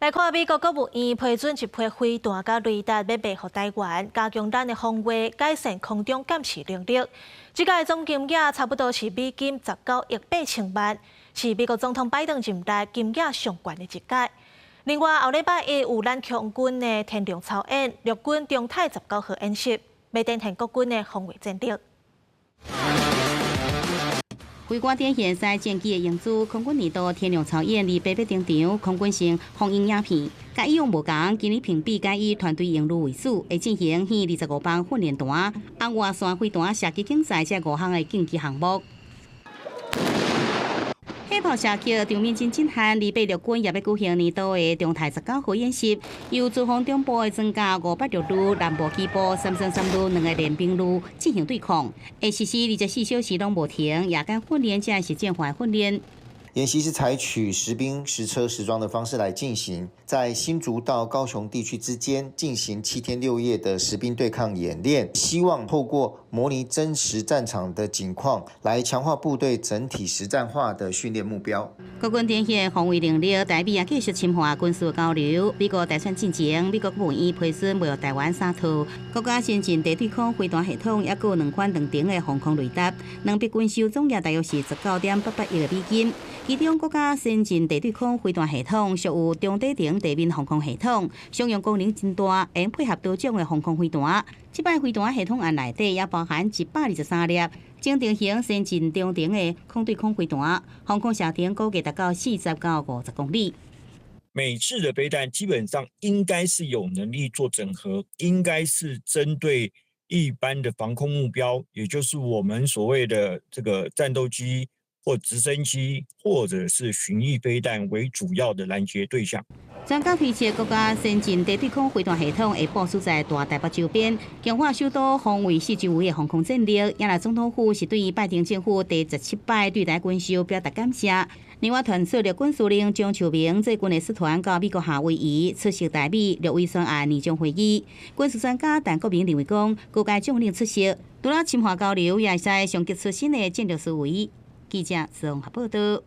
來看美國國務院批准一批飛彈佮雷達欲賣予台灣，加強咱的防衛，改善空中監視能力。這個總金額差不多是美金19億8千萬，是美國總統拜登任內金額上懸的一屆。另外，後禮拜一有咱空軍的天龍操演，陸軍中泰19號演習，欲展現國軍的防衛戰力。飛官展現賽戰機的英姿，空軍年度天龍操演禮拜八登場，空軍先放映影片，佮以往無仝，今年評比改以團隊榮譽為主，會進行25磅訓練彈、紅外線飛彈射擊競賽這五項的競技項目。火炮射擊場面真震撼，禮拜陸軍也欲舉行年度的中泰19號演習，由國防中部的裝甲586旅、南部機部333旅兩個練兵旅進行對抗，會實施24小時攏無停，夜間訓練才是實戰化訓練。演習是採取實兵實車實裝的方式來進行，在新竹到高雄地區之間進行7天6夜的實兵對抗演練，希望透過模擬真實戰場的景況，來強化部隊整體實戰化的訓練目標。國軍展現防衛能力，台美也繼續深化軍事交流。美國大選進前，美國國務院批准賣予台灣三套國家先進地對空飛彈系統，抑閣兩款長程的防空雷達，兩筆軍售總額大約是19.88億美金。其中，國家先進地對空飛彈系統屬於中短程地面防空系統，商用功能真大，會配合多種的防空飛彈。這擺飛彈系統案內底也包含123粒整定型先進中程的空對空飛彈，防空射程估計達到40到50公里。美制的飛彈基本上應該是有能力做整合，應該是針對一般的防空目標，也就是我們所謂的這個戰鬥機或直升機，或者是巡弋飛彈為主要的攔截對象。專家推測，國家先進地對空飛彈系統會部署在大台北周邊，強化首都防衛四周圍的防空戰力。也來總統府是對拜登政府第17擺對台軍售表達感謝。另外，傳出陸軍司令張樹明這軍的使團到美國夏威夷出席台美陸委專案年終會議。軍事專家陳國明認為講，高階將領出席，除了深化交流，也會使衝擊出新的戰略思維。記者綜合報道。